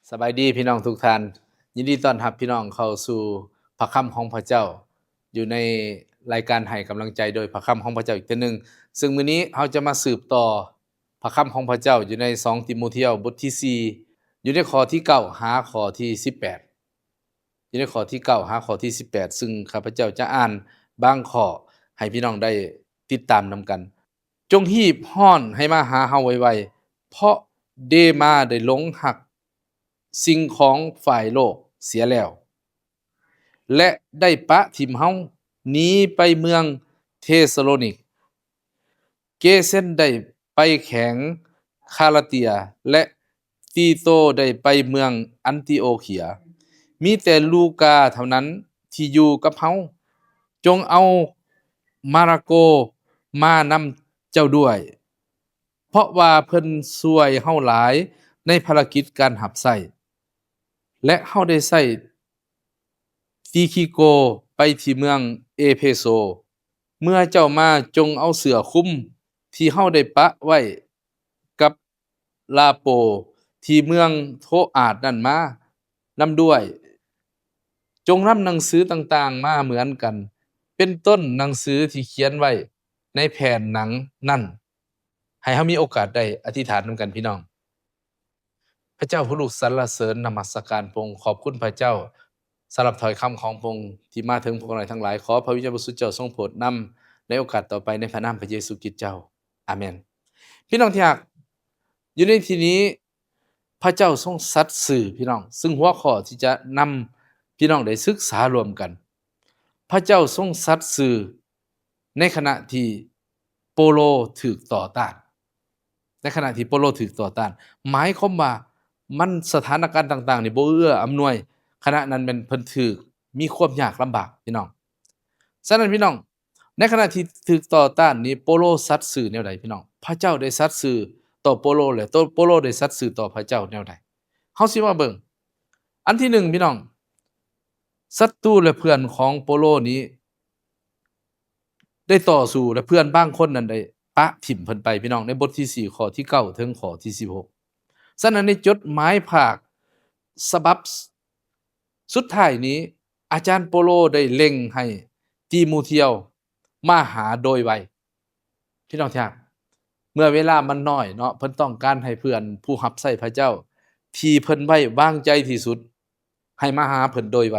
ສະບາຍດີພີ່ນ້ອງທຸກທ່ານ, ຍິນດີຕ້ອນຮັບພີ່ນ້ອງເຂົ້າສູ່ພະຄຳຂອງພະເຈົ້າ ຢູ່ໃນລາຍການໃຫ້ກຳລັງໃຈໂດຍພະຄຳຂອງພະເຈົ້າອີກເທື່ອໜຶ່ງ. ຊຶ່ງມື້ນີ້ເຮົາຈະມາສືບຕໍ່ພະຄຳຂອງພະເຈົ້າ ຢູ່ໃນສອງຕີໂມທຽວ ບົດທີສີ່ ຢູ່ໃນຂໍ້ທີເກົ້າຫາຂໍ້ທີສິບແປດ, ຢູ່ໃນຂໍ້ທີເກົ້າຫາຂໍ້ທີສິບແປດ ຊຶ່ງຂ້າພະເຈົ້າຈະອ່ານບາງຂໍ້ໃຫ້ພີ່ນ້ອງໄດ້ຕິດຕາມນຳກັນ. ຈົ່ງຮີບຮ້ອນໃຫ້ມາຫາເຮົາໄວໆ, ເພາະເດມາໄດ້ຫຼົງຮັກສິ່ງຂອງຝ່າຍໂລກເສຍແລ້ວ ແລະ ໄດ້ປະຖິ້ມເຮົາ ໜີໄປເມືອງເທສະໂລນິກ. ເກເຊັນໄດ້ໄປແຂວງຄາລາເຕຍ ແລະ ຕີໂຕໄດ້ໄປເມືອງອັນຕີໂອເຄຍ. ມີແຕ່ລູກາເທົ່ານັ້ນທີ່ຢູ່ກັບເຮົາ. ຈົ່ງເອົາມາຣາໂກມານຳເຈົ້າດ້ວຍ, ເພາະວ່າເພິ່ນຊ່ວຍເຮົາຫຼາຍໃນພາລະກິດການຮັບໃຊ້ ແລະ ເຮົາໄດ້ໃຊ້ຕີຄີໂກໄປທີ່ເມືອງເອເພໂຊ. ເມື່ອເຈົ້າມາ, ຈົ່ງເອົາເສື້ອຄຸມທີ່ເຮົາໄດ້ປະໄວ້ກັບລາໂປທີ່ເມືອງໂທອາດນັ້ນມານຳດ້ວຍ. ຈົ່ງນຳໜັງສືຕ່າງໆມາເໝືອນກັນ, ເປັນຕົ້ນໜັງສືທີ່ຂຽນໄວ້ໃນແຜ່ນໜັງນັ້ນ. ໃຫ້ເຮົາມີໂອກາດໄດ້ອະທິຖານນຳກັນ, ພີ່ນ້ອງ. ພະເຈົ້າ, ຜູ້ລູກສັນລະເສີນນະມັດສະການພະອົງ, ຂອບຄຸນພະເຈົ້າສຳລັບຖ້ອຍຄຳຂອງພະອົງທີ່ມາເຖິງພວກເຮົາທັງຫຼາຍ. ຂໍພະວິນຍານບໍລິສຸດເຈົ້າຊົງໂປດນຳໃນໂອກາດຕໍ່ໄປ, ໃນພະນາມພະເຢຊູຄຣິດເຈົ້າ. ອາເມນ. ພີ່ນ້ອງທີ່ຮັກ, ຢູ່ໃນທີ່ນີ້ ພະເຈົ້າຊົງສັດຊື່, ພີ່ນ້ອງ, ຊຶ່ງຫົວຂໍ້ທີ່ຈະນຳພີ່ນ້ອງໄດ້ສຶກສາລວມກັນ, ພະເຈົ້າຊົງສັດຊື່ ໃນຂະນະທີ່ໂປໂລຖືກຕໍ່ຕ້ານ, ໃນຂະນະທີ່ໂປໂລຖືກຕໍ່ຕ້ານ, ໝາຍຄວາມວ່າມັນ ສະຖານະການຕ່າງໆນີ້ບໍ່ເອື້ອອຳນວຍ, ຂະນະນັ້ນແມ່ນເພິ່ນຖືກມີຄວາມຍາກລຳບາກ, ພີ່ນ້ອງ. ສະນັ້ນ, ພີ່ນ້ອງ, ໃນຂະນະທີ່ຖືກຕໍ່ຕ້ານນີ້ ໂປໂລສັດຊື່ແນວໃດ, ພີ່ນ້ອງ? ພະເຈົ້າໄດ້ສັດຊື່ຕໍ່ໂປໂລ ແລະ ໂຕ ໂປໂລໄດ້ສັດຊື່ຕໍ່ພະເຈົ້າແນວໃດ? ເຮົາຊິມາເບິ່ງ. ອັນທີໜຶ່ງ, ພີ່ນ້ອງ, ສັດຕູ ແລະ ເພື່ອນຂອງໂປໂລນີ້ ໄດ້ຕໍ່ສູ້ ແລະ ເພື່ອນບາງຄົນນັ້ນໄດ້ປະຖິ້ມເພິ່ນໄປ, ພີ່ນ້ອງ, ໃນບົດທີສີ່ ຂໍ້ທີເກົ້າ ເຖິງຂໍ້ທີສິບຫົກ. ສະນັ້ນ ໃນຈົດໝາຍພາກສະບັບສຸດທ້າຍນີ້, ອາຈານໂປໂລໄດ້ເລັ່ງໃຫ້ຕີໂມທຽວມາຫາໂດຍໄວ. ພີ່ນ້ອງທີ່ຮັກ, ເມື່ອເວລາມັນນ້ອຍເນາະ, ເພິ່ນຕ້ອງການໃຫ້ເພື່ອນຜູ້ຮັບໃຊ້ພະເຈົ້າທີ່ເພິ່ນໄວ້ວາງໃຈທີ່ສຸດ ໃຫ້ມາຫາເພິ່ນໂດຍໄວ,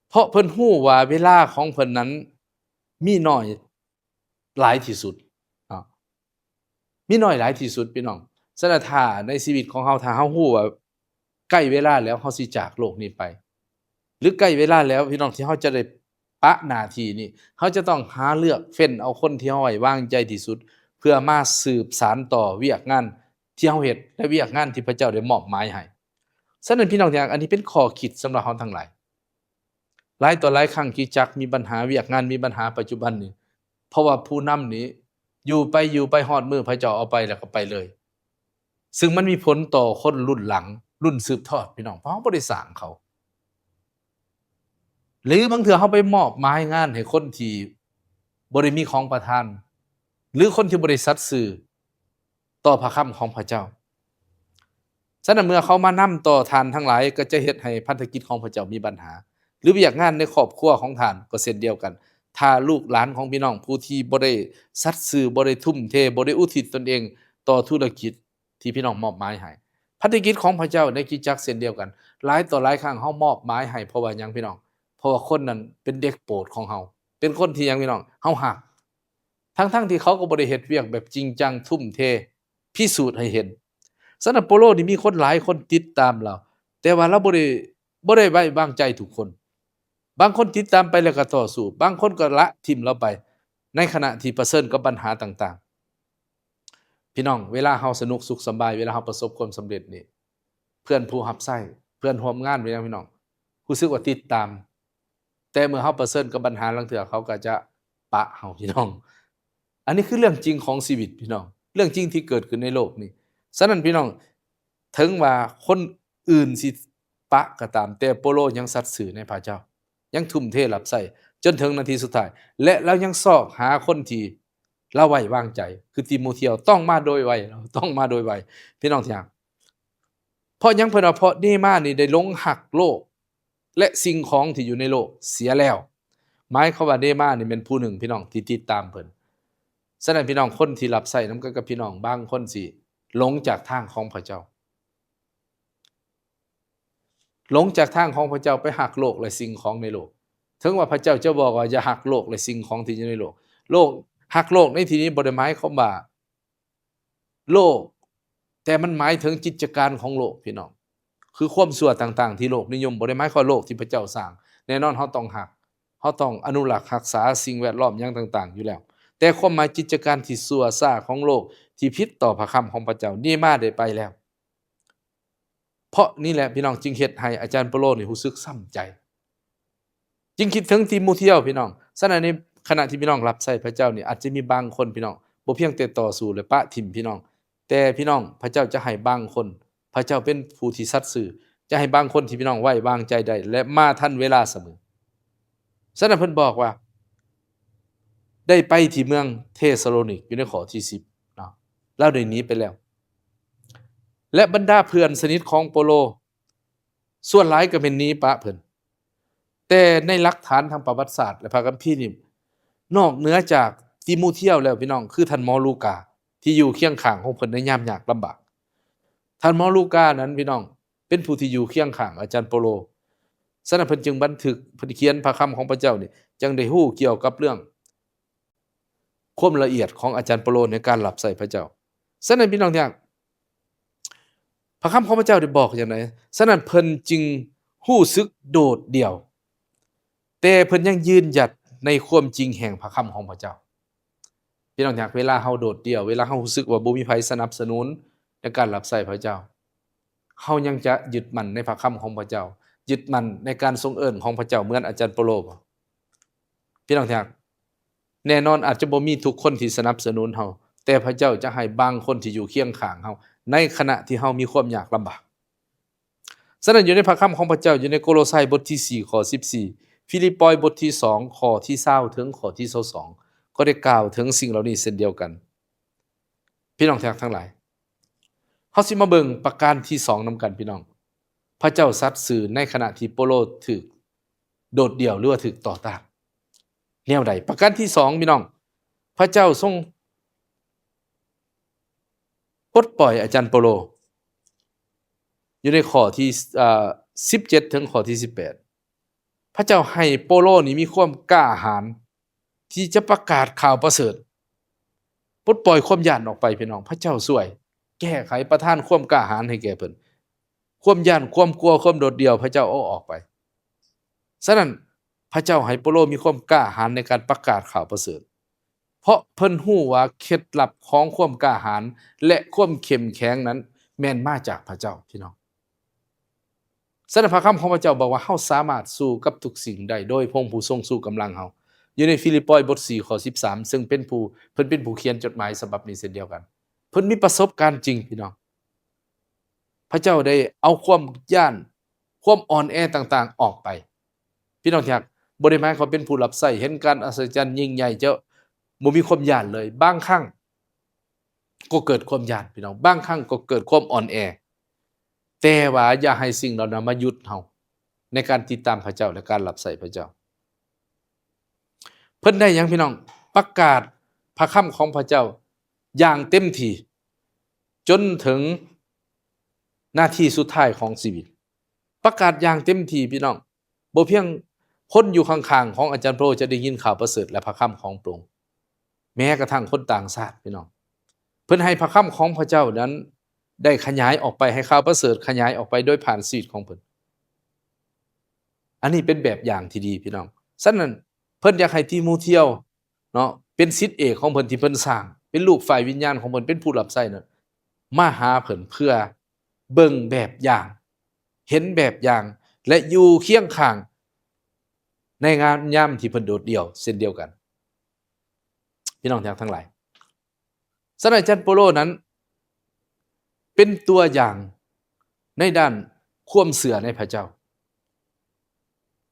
ເພາະເພິ່ນຮູ້ວ່າເວລາຂອງເພິ່ນນັ້ນມີໜ້ອຍຫຼາຍທີ່ສຸດເນາະ, ມີໜ້ອຍຫຼາຍທີ່ສຸດ, ພີ່ນ້ອງ. ສະນັ້ນ ຖ້າໃນຊີວິດຂອງເຮົາ, ຖ້າເຮົາຮູ້ວ່າໃກ້ເວລາແລ້ວ ເຮົາຊິຈາກໂລກນີ້ໄປ ຫຼື ໃກ້ເວລາແລ້ວ, ພີ່ນ້ອງ, ທີ່ເຮົາຈະໄດ້ປະໜ້າທີ່ນີ້, ເຮົາຈະຕ້ອງຫາເລືອກເຟ້ນເອົາຄົນທີ່ເຮົາໄວ້ວາງໃຈທີ່ສຸດ ເພື່ອມາສືບສານຕໍ່ວຽກງານ ທີ່ເຮົາເຮັດ ແລະ ວຽກງານທີ່ພະເຈົ້າໄດ້ມອບໝາຍໃຫ້. ສະນັ້ນ ພີ່ນ້ອງທີ່ຮັກ, ອັນນີ້ເປັນຂໍ້ຄິດສຳລັບເຮົາທັງຫຼາຍ. ຫຼາຍຕໍ່ຫຼາຍຄັ້ງ ຄຣິສຕະຈັກມີບັນຫາ, ວຽກງານມີບັນຫາປັດຈຸບັນນີ້ ເພາະວ່າຜູ້ນຳນີ້ຢູ່ໄປ, ຢູ່ໄປ, ຮອດມື້ພະເຈົ້າເອົາໄປ ແລ້ວກໍໄປເລີຍ. ຊຶ່ງມັນມີຜົນຕໍ່ຄົນລຸ້ນຫຼັງ, ລຸ້ນສືບທອດ, ພີ່ນ້ອງ, ເພາະເຮົາບໍ່ໄດ້ສ້າງເຂົາ. ຫຼື ບາງເທື່ອເຮົາໄປມອບໝາຍງານໃຫ້ຄົນທີ່ບໍ່ໄດ້ມີຂອງປະທານ ຫຼື ຄົນທີ່ບໍ່ໄດ້ສັດຊື່ຕໍ່ພະຄຳຂອງພະເຈົ້າ. ສະນັ້ນ ເມື່ອເຂົາມານຳຕໍ່ທ່ານທັງຫຼາຍ ກໍຈະເຮັດໃຫ້ພັນທະກິດຂອງພະເຈົ້າມີບັນຫາ, ຫຼື ວຽກງານໃນຄອບຄົວຂອງທ່ານກໍເຊັ່ນດຽວກັນ. ຖ້າລູກຫຼານຂອງພີ່ນ້ອງຜູ້ທີ່ບໍ່ໄດ້ສັດຊື່, ບໍ່ໄດ້ທຸ່ມເທ, ບໍ່ໄດ້ອຸທິດຕົນເອງຕໍ່ທຸລະກິດ ທີ່ພີ່ນ້ອງມອບໝາຍໃຫ້. ພັນທະກິດຂອງພະເຈົ້າໃນຄຣິສຕະຈັກເຊັ່ນດຽວກັນ, ຫຼາຍຕໍ່ຫຼາຍຄັ້ງເຮົາມອບໝາຍໃຫ້ ເພາະວ່າຫຍັງ, ພີ່ນ້ອງ? ເພາະວ່າຄົນນັ້ນເປັນເດັກໂປດຂອງເຮົາ, ເປັນຄົນທີ່ຫຍັງ, ພີ່ນ້ອງ? ເຮົາຮັກ, ທັງໆທີ່ເຂົາກໍບໍ່ໄດ້ເຮັດວຽກແບບຈິງຈັງ, ທຸ່ມເທ, ພິສູດໃຫ້ເຫັນ. ສະນັ້ນ ໂປໂລນີ້ມີຄົນຫຼາຍຄົນຕິດຕາມລາວ, ແຕ່ວ່າລາວບໍ່ໄດ້, ບໍ່ໄດ້ໄວ້ວາງໃຈທຸກຄົນ. ບາງຄົນຕິດຕາມໄປແລ້ວກໍຕໍ່ສູ້, ບາງຄົນກໍລະຖິ້ມລາວໄປ ໃນຂະນະທີ່ປະເຊີນກັບບັນຫາຕ່າງໆ. ພີ່ນ້ອງ, ເວລາເຮົາສະໜຸກສຸກສະບາຍ, ເວລາເຮົາປະສົບຄວາມສຳເລັດນີ້, ເພື່ອນຜູ້ຮັບໃຊ້, ເພື່ອນຮ່ວມງານ, ເປັນຫຍັງ, ພີ່ນ້ອງ, ຮູ້ສຶກວ່າຕິດຕາມ, ແຕ່ເມື່ອເຮົາປະເຊີນກັບບັນຫາ, ລາງເທື່ອເຂົາກໍຈະປະເຮົາ, ພີ່ນ້ອງ. ອັນນີ້ຄືເລື່ອງຈິງຂອງຊີວິດ, ພີ່ນ້ອງ, ເລື່ອງຈິງທີ່ເກີດຂຶ້ນໃນໂລກນີ້. ສະນັ້ນ, ພີ່ນ້ອງ, ເຖິງວ່າຄົນອື່ນຊິປະກໍຕາມ, ແຕ່ໂປໂລຍັງສັດຊື່ໃນພະເຈົ້າ, ຍັງທຸ່ມເທຮັບໃຊ້ຈົນເຖິງນາທີສຸດທ້າຍ, ແລະ ລາວຍັງຊອກຫາຄົນທີ່ ລາວໄວ້ວາງໃຈ ຄືຕີໂມທຽວ, ຕ້ອງມາໂດຍໄວ, ຕ້ອງມາໂດຍໄວ, ພີ່ນ້ອງທີ່ຮັກ. ເພ າະຫຍັງ? ເພິ່ນວ່າ ເພາະເດມານີ້ໄດ້ຫຼົງຮັກໂລກ ແລະ ສິ່ງຂອງທີ່ຢູ່ໃນໂລກເສຍແລ້ວ. ໝາຍຄວາມວ່າເດມານີ້ແມ່ນຜູ້ໜຶ່ງ ພີ່ນ້ອງ ທີ່ຕິດຕາມເພິ່ນ. ສະນັ້ນ ພີ່ນ້ອງ ຄົນທີ່ຮັບໃຊ້ນຳກັນກັບພີ່ນ້ອງ ບາງຄົນຊິຫຼົງຈາກທາງຂອງພະເຈົ້າ. ຫຼົງຈາກທາງຂອງພະເຈົ້າ ໄປຮັກໂລກ ແລະ ສິ່ງຂອງໃນໂລກ. ເຖິງວ່າພະເຈົ້າຈະບອກວ່າ ຢ່າຮັກໂລກ ແລະ ສິ່ງຂອງທີ່ຢູ່ໃນໂລກ. ໂລກ, ຮັກໂລກໃນທີ່ນີ້ບໍ່ໄດ້ໝາຍຄວາມວ່າ ໂລກ, ແຕ່ມັນໝາຍເຖິງກິດຈະການຂອງໂລກ, ພີ່ນ້ອງ. ຄືຄວາມຊົ່ວຕ່າງໆທີ່ໂລກນິຍົມ, ບໍ່ໄດ້ໝາຍຄວາມວ່າໂລກທີ່ພະເຈົ້າສ້າງ. ແນ່ນອນເຮົາຕ້ອງຮັກ, ເຮົາຕ້ອງອະນຸລັກຮັກສາສິ່ງແວດລ້ອມຫຍັງຕ່າງໆຢູ່ແລ້ວ. ແຕ່ຄວາມໝາຍກິດຈະການທີ່ຊົ່ວຊ້າຂອງໂລກ ທີ່ຜິດຕໍ່ພະຄຳຂອງພະເຈົ້ານີ້ ມາໄດ້ໄປແລ້ວ. ເພາະນີ້ແຫຼະ ພີ່ນ້ອງ, ຈຶ່ງເຮັດໃຫ້ອາຈານເປາໂລນີ້ຮູ້ສຶກຊ້ຳໃຈ. ຈຶ່ງຄິດເຖິງຕີໂມທຽວ ພີ່ນ້ອງ. ສະນັ້ນ ໃນຂະນະທີ່ພີ່ນ້ອງຮັບໃຊ້ພະເຈົ້ານີ້ ອາດຈະມີບາງຄົນ ພີ່ນ້ອງ ບໍ່ພຽງແຕ່ຕໍ່ສູ້ ແລະ ປະຖິ້ມ ພີ່ນ້ອງ, ແຕ່ ພີ່ນ້ອງ, ພະເຈົ້າຈະໃຫ້ບາງຄົນ, ພະເຈົ້າເປັນຜູ້ທີ່ສັດຊື່, ຈະໃຫ້ບາງຄົນທີ່ ພີ່ນ້ອງ ໄວ້ວາງໃຈໄດ້ ແລະ ມາທັນເວລາສະເໝີ. ສະນັ້ນ ເພິ່ນບອກວ່າ ໄດ້ໄປທີ່ເມືອງເທສະໂລນິກ ຢູ່ໃນຂໍ້ທີສິບເນາະ, ລາວໄດ້ໜີໄປແລ້ວ ແລະ ບັນດາເພື່ອນສະໜິດຂອງເປາໂລ ສ່ວນຫຼາຍກໍແມ່ນໜີປະເພິ່ນ. ແຕ່ໃນຫຼັກຖານທາງປະຫວັດສາດ ແລະ ພະຄຳພີນີ້ ນອກເໜືອຈາກຕີໂມທຽວແລ້ວ ພີ່ນ້ອງ, ຄືທ່ານໝໍລູກາ ທີ່ຢູ່ຄຽງຂ້າງຂອງເພິ່ນໃນຍາມຍາກລຳບາກ. ທ່ານໝໍລູການັ້ນ ພີ່ນ້ອງ, ເປັນຜູ້ທີ່ຢູ່ຄຽງຂ້າງອາຈານເປາໂລ. ສະນັ້ນ ເພິ່ນຈຶ່ງບັນທຶກ, ເພິ່ນຂຽນພະຄຳຂອງພະເຈົ້ານີ້, ຈຶ່ງໄດ້ຮູ້ກ່ຽວກັບເລື່ອງ ຄວາມລະອຽດຂອງອາຈານເປາໂລໃນການຮັບໃຊ້ພະເຈົ້າ. ສະນັ້ນ ພີ່ນ້ອງທີ່ຮັກ, ພະຄຳຂອງພະເຈົ້າໄດ້ບອກຈັ່ງໃດ? ສະນັ້ນ ເພິ່ນຈຶ່ງຮູ້ສຶກໂດດດ່ຽວ, ແຕ່ເພິ່ນຍັງຢືນຢັດໃນຄວາມຈິງແຫ່ງພະຄຳຂອງພະເຈົ້າ. ພີ່ນ້ອງທີ່ຮັກ, ເວລາເຮົາໂດດດ່ຽວ, ເວລາເຮົາຮູ້ສຶກວ່າບໍ່ມີໃຜສະໜັບສະໜູນໃນການຮັບໃຊ້ພະເຈົ້າ, ເຮົາຍັງຈະຍຶດໝັ້ນໃນພະຄຳຂອງພະເຈົ້າ, ຍຶດໝັ້ນໃນການຊົງເອີ້ນຂອງພະເຈົ້າ ເໝືອນອາຈານເປາໂລບໍ່? ພີ່ນ້ອງທີ່ຮັກ, ແນ່ນອນອາດຈະບໍ່ມີທຸກຄົນທີ່ສະໜັບສະໜູນເຮົາ, ແຕ່ພະເຈົ້າຈະໃຫ້ບາງຄົນທີ່ຢູ່ຄຽງຂ້າງເຮົາ ໃນຂະນະທີ່ເຮົາມີຄວາມຍາກລຳບາກ. ສະນັ້ນ ຢູ່ໃນພະຄຳຂອງພະເຈົ້າ ຢູ່ໃນໂກໂລໄຊບົດທີສີ່ ຂໍ້ສິບສີ່, ຟີລິບປອຍບົດທີສອງ ຂໍ້ທີຊາວ ເຖິງຂໍ້ທີຊາວສອງ ກໍໄດ້ກ່າວເຖິງສິ່ງເຫຼົ່ານີ້ເຊັ່ນດຽວກັນ. ພີ່ນ້ອງທີ່ຮັກທັງຫຼາຍ, ເຮົາຊິມາເບິ່ງປະການທີສອງນຳກັນ ພີ່ນ້ອງ. ພະເຈົ້າສັດຊື່ໃນຂະນະທີ່ເປາໂລຖືກໂດດດ່ຽວ ຫຼືວ່າຖືກຕໍ່ຕ້ານ. ແນວໃດ? ປະການທີສອງ ພີ່ນ້ອງ, ພະເຈົ້າຊົງປົດປ່ອຍອາຈານເປາໂລ ຢູ່ໃນຂໍ້ທີ ເອີ ສິບເຈັດ ເຖິງຂໍ້ທີສິບແປດ. ພະເຈົ້າໃຫ້ເປາໂລນີ້ມີຄວາມກ້າຫານ ທີ່ຈະປະກາດຂ່າວປະເສີດ, ປົດປ່ອຍຄວາມຢ້ານອອກໄປ ພີ່ນ້ອງ. ພະເຈົ້າຊ່ວຍແກ້ໄຂ, ປະທານຄວາມກ້າຫານໃຫ້ແກ່ເພິ່ນ, ຄວາມຢ້ານ, ຄວາມກົວ, ຄວາມໂດດດ່ຽວ, ພະເຈົ້າເອົາອອກໄປ. ສະນັ້ນ ພະເຈົ້າໃຫ້ເປາໂລມີຄວາມກ້າຫານໃນການປະກາດຂ່າວປະເສີດ, ເພາະເພິ່ນຮູ້ວ່າເຄັດລັບຂອງຄວາມກ້າຫານ ແລະ ຄວາມເຂັ້ມແຂງນັ້ນແມ່ນມາຈາກພະເຈົ້າ, ພີ່ນ້ອງ. ສະນັ້ນ ພະຄຳຂອງພະເຈົ້າບອກວ່າ ເຮົາສາມາດສູ້ກັບທຸກສິ່ງໄດ້ໂດຍພະອົງຜູ້ຊົງຊູກຳລັງເຮົາ. ຢູ່ໃນຟີລິບປອຍບົດສີ່ ຂໍ້ສິບສາມ ເຊິ່ງເປັນຜູ້, ເພິ່ນເປັນຜູ້ຂຽນຈົດໝາຍສະບັບນີ້ເຊັ່ນດຽວກັນ. ເພິ່ນມີປະສົບການຈິງ, ພີ່ນ້ອງ. ພະເຈົ້າໄດ້ເອົາຄວາມຢ້ານ, ຄວາມອ່ອນແອຕ່າງໆອອກໄປ. ພີ່ນ້ອງທີ່ຮັກ, ບໍ່ໄດ້ໝາຍຄວາມເປັນຜູ້ຮັບໃຊ້, ເຫັນການອັດສະຈັນຍິ່ງໃຫຍ່, ຈະບໍ່ມີຄວາມຢ້ານເລີຍ. ບາງຄັ້ງ ກໍເກີດຄວາມຢ້ານ, ພີ່ນ້ອງ, ບາງຄັ້ງກໍເກີດຄວາມອ່ອນແອ, ແຕ່ວ່າຢ່າໃຫ້ສິ່ງເຫຼົ່ານັ້ນມາຢຸດເຮົາໃນການຕິດຕາມພະເຈົ້າ ແລະ ການຮັບໃຊ້ພະເຈົ້າ. ເພິ່ນໄດ້ຫຍັງ, ພີ່ນ້ອງ? ປະກາດພະຄຳຂອງພະເຈົ້າຢ່າງເຕັມທີ່ ຈົນເຖິງນາທີສຸດທ້າຍຂອງຊີວິດ. ປະກາດຢ່າງເຕັມທີ່, ພີ່ນ້ອງ. ບໍ່ພຽງຄົນຢູ່ຂ້າງໆຂອງອາຈານເປໂຕຈະໄດ້ຍິນຂ່າວປະເສີດ ແລະ ພະຄຳຂອງພະອົງ, ແມ້ກະທັ່ງຄົນຕ່າງຊາດ, ພີ່ນ້ອງ. ເພິ່ນໃຫ້ພະຄຳຂອງພະເຈົ້ານັ້ນໄດ້ຂະຫຍາຍອອກໄປ, ໃຫ້ຂ່າວປະເສີດຂະຫຍາຍອອກໄປໂດຍຜ່ານຊີວິດຂອງເພິ່ນ. ອັນນີ້ເປັນແບບຢ່າງທີ່ດີ, ພີ່ນ້ອງ. ສະນັ້ນ ເພິ່ນຢາກໃຫ້ຕີໂມທຽວເນາະ, ເປັນສິດເອກຂອງເພິ່ນທີ່ເພິ່ນສ້າງ, ເປັນລູກຝ່າຍວິນຍານຂອງເພິ່ນ, ເປັນຜູ້ຮັບໃຊ້ນັ້ນ, ມາຫາເພິ່ນເພື່ອເບິ່ງແບບຢ່າງ, ເຫັນແບບຢ່າງ ແລະ ຢູ່ຄຽງຂ້າງໃນງານຍາມທີ່ເພິ່ນໂດດດ່ຽວເຊັ່ນດຽວກັນ. ພີ່ນ້ອງທີ່ຮັກທັງຫຼາຍ, ສະນັ້ນ ອາຈານເປໂຕນັ້ນເປັນຕົວຢ່າງໃນດ້ານຄວາມເຊື່ອໃນພະເຈົ້າ,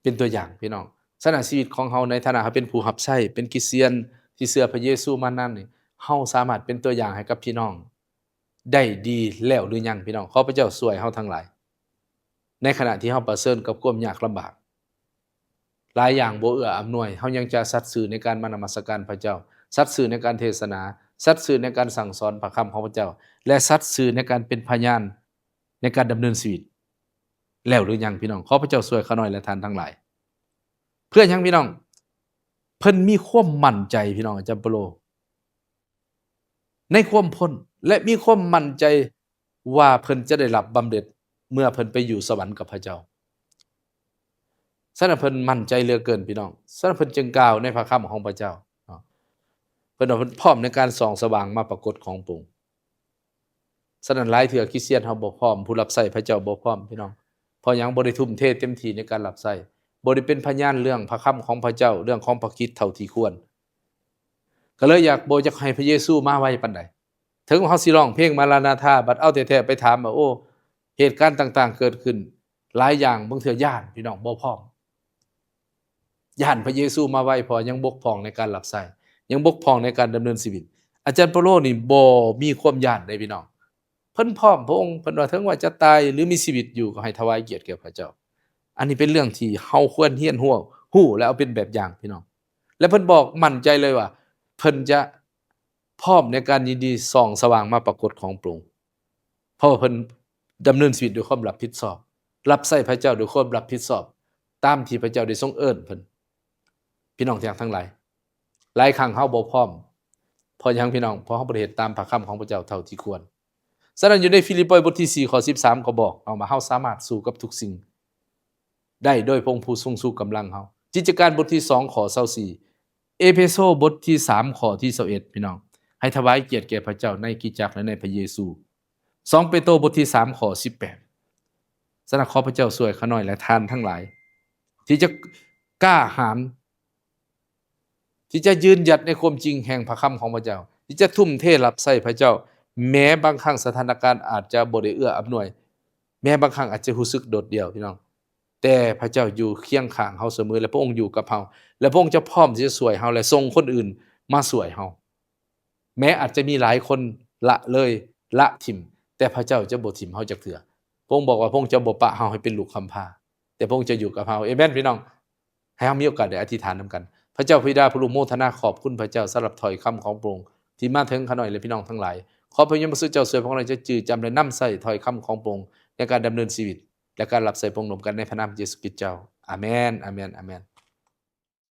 ເປັນຕົວຢ່າງ, ພີ່ນ້ອງ. ສະນັ້ນ ຊີວິດຂອງເຮົາໃນຖານະເຮົາເປັນຜູ້ຮັບໃຊ້, ເປັນຄຣິສຕຽນທີ່ເຊື່ອພະເຢຊູມານານນີ້, ເຮົາສາມາດເປັນຕົວຢ່າງໃຫ້ກັບພີ່ນ້ອງ ໄດ້ດີແລ້ວຫຼືຍັງ ພີ່ນ້ອງ? ຂໍພະເຈົ້າຊ່ວຍເຮົາທັງຫຼາຍ ໃນຂະນະທີ່ເຮົາປະເຊີນກັບຄວາມຍາກລຳບາກ ຫຼາຍຢ່າງບໍ່ເອື້ອອຳນວຍ ເຮົາຍັງຈະສັດຊື່ໃນການມານະມັດສະການພະເຈົ້າ, ສັດຊື່ໃນການເທດສະໜາ, ສັດຊື່ໃນການສັ່ງສອນພະຄຳຂອງພະເຈົ້າ ແລະ ສັດຊື່ໃນການເປັນພະຍານໃນການດຳເນີນຊີວິດແລ້ວຫຼືຍັງ ພີ່ນ້ອງ? ຂໍພະເຈົ້າຊ່ວຍຂ້ານ້ອຍ ແລະ ທ່ານທັງຫຼາຍ. ເພື່ອຫຍັງ ພີ່ນ້ອງ? ເພິ່ນມີຄວາມໝັ້ນໃຈ ພີ່ນ້ອງ, ອາຈານເປາໂລ ໃນຄວາມພົ້ນ ແລະ ມີຄວາມໝັ້ນໃຈວ່າເພິ່ນຈະໄດ້ຮັບບຳເລັດເມື່ອເພິ່ນໄປຢູ່ສະຫວັນກັບພະເຈົ້າ. ສະນັ້ນເພິ່ນໝັ້ນໃຈເຫຼືອເກີນ ພີ່ນ້ອງ, ສະນັ້ນເພິ່ນຈຶ່ງກ່າວໃນພະຄຳຂອງພະເຈົ້າເນາະ, ເພິ່ນວ່າເພິ່ນພ້ອມໃນການສ່ອງສະຫວ່າງມາປາກົດຂອງພະອົງ. ສະນັ້ນຫຼາຍເທື່ອຄຣິສຕຽນເຮົາບໍ່ພ້ອມ, ຜູ້ຮັບໃຊ້ພະເຈົ້າບໍ່ພ້ອມ ພີ່ນ້ອງ. ເພາະຫຍັງ? ບໍ່ໄດ້ທຸ່ມເທເຕັມທີ່ໃນການຮັບໃຊ້, ບໍ່ໄດ້ເປັນພະຍານເລື່ອງພະຄຳຂອງພະເຈົ້າ, ເລື່ອງຂອງພະຄຣິດເທົ່າທີ່ຄວນ. ກໍເລີຍຢາກ ບໍ່ຢາກໃຫ້ພະເຢຊູມາໄວປານໃດ. ເຖິງວ່າເຮົາຊິຮ້ອງເພງມາຣານາທາ, ບັດເອົາແທ້ໆໄປຖາມວ່າ ໂອ້ ເຫດການຕ່າງໆເກີດຂຶ້ນຫຼາຍຢ່າງ, ບາງເທື່ອຢ້ານ ພີ່ນ້ອງ, ບໍ່ພ້ອມ. ຢ້ານພະເຢຊູມາໄວ ເພາະຍັງບົກຜ່ອງໃນການຮັບໃຊ້, ຍັງບົກຜ່ອງໃນການດຳເນີນຊີວິດ. ອາຈານເປາໂລນີ້ບໍ່ມີຄວາມຢ້ານເດ້ ພີ່ນ້ອງ. ເພິ່ນພ້ອມພະອົງ, ເພິ່ນວ່າເຖິງວ່າຈະຕາຍ ຫຼື ມີຊີວິດຢູ່ ກໍໃຫ້ຖວາຍກຽດແກ່ພະເຈົ້າ. ອັນນີ້ເປັນເລື່ອງທີ່ເຮົາຄວນຮຽນຮູ້, ຮູ້ ແລະ ເອົາເປັນແບບຢ່າງ ພີ່ນ້ອງ. ແລະ ເພິ່ນບອກໝັ້ນໃຈເລີຍວ່າ ເພິ່ນຈະພ້ອມໃນການຍິນດີສ່ອງສະຫວ່າງມາປາກົດຂອງພະອົງ. ເພາະວ່າເພິ່ນດຳເນີນຊີວິດດ້ວຍຄວາມຮັບຜິດຊອບ, ຮັບໃຊ້ພະເຈົ້າດ້ວຍຄວາມຮັບຜິດຊອບ ຕາມທີ່ພະເຈົ້າໄດ້ຊົງເອີ້ນເພິ່ນ. ພີ່ນ້ອງທີ່ຮັກທັງຫຼາຍ, ຫຼາຍຄັ້ງເຮົາບໍ່ພ້ອມ. ເພາະຫຍັງ ພີ່ນ້ອງ? ເພາະເຮົາບໍ່ໄດ້ເຮັດຕາມພະຄຳຂອງພະເຈົ້າເທົ່າທີ່ຄວນ. ສະນັ້ນ ຢູ່ໃນຟີລິບປອຍບົດທີສີ່ ຂໍ້ສິບສາມ ກໍບອກເຮົາວ່າ ເຮົາສາມາດສູ້ກັບທຸກສິ່ງໄດ້ໂດຍພະອົງຜູ້ຊົງຊູກຳລັງເຮົາ. ກິດຈະການບົດທີສອງ ຂໍ້ຊາວສີ່, ເອເພໂຊບົດທີສາມ ຂໍ້ທີຊາວເອັດ ພີ່ນ້ອງ, ໃຫ້ຖວາຍກຽດແກ່ພະເຈົ້າໃນຄຣິສຕະຈັກ ແລະ ໃນພະເຢຊູ. ສອງເປໂຕບົດທີສາມ ຂໍ້ສິບແປດ. ສະນັ້ນ ຂໍພະເຈົ້າຊ່ວຍຂ້ານ້ອຍ ແລະ ທ່ານທັງຫຼາຍ ທີ່ຈະກ້າຫານ ທີ່ຈະຢືນຢັດໃນຄວາມຈິງແຫ່ງພະຄຳຂອງພະເຈົ້າ, ທີ່ຈະທຸ່ມເທຮັບໃຊ້ພະເຈົ້າ, ແມ້ບາງຄັ້ງສະຖານະການອາດຈະບໍ່ໄດ້ເອື້ອອຳນວຍ, ແມ້ບາງຄັ້ງອາດຈະຮູ້ສຶກໂດດດ່ຽວ ພີ່ນ້ອງ, ແຕ່ພະເຈົ້າຢູ່ຄຽງຂ້າງເຮົາສະເໝີ ແລະ ພະອົງຢູ່ກັບເຮົາ ແລະ ພະອົງຈະພ້ອມທີ່ຈະຊ່ວຍເຮົາ ແລະ ສົ່ງຄົນອື່ນມາຊ່ວຍເຮົາ. ແມ້ອາດຈະມີຫຼາຍຄົນລະເລີຍ, ລະຖິ້ມ, ແຕ່ພະເຈົ້າຈະບໍ່ຖິ້ມເຮົາຈັກເທື່ອ. ພະອົງບອກວ່າພະອົງຈະບໍ່ປະເຮົາໃຫ້ເປັນລູກກຳພ້າ, ແຕ່ພະອົງຈະຢູ່ກັບເຮົາ. ເອເມນ ພີ່ນ້ອງ. ໃຫ້ເຮົາມີໂອກາດໄດ້ອະທິຖານນຳກັນ. ພະເຈົ້າພະບິດາຜູ້ລົງໂມທະນາຂອບຄຸນພະເຈົ້າສຳລັບຖ້ອຍຄຳຂອງພະອົງທີ່ມາເຖິງຂ້ານ້ອຍ ແລະ ພີ່ນ້ອງທັງຫຼາຍ. ຂໍພະວິນຍານບໍລິສຸດເຈົ້າຊ່ວຍພວກເຮົາໄດ້ຈະຈື່ຈຳ ແລະ ນຳໃຊ້ຖ້ອຍຄຳຂອງພະອົງໃນການດຳເນີນຊີວິດ ແລະ ການຮັບໃຊ້ພະອົງຮ່ວມກັນ ໃນພະນາມເຢຊູຄຣິດເຈົ້າ. ອາເມນ, ອາເມນ, ອາເມນ.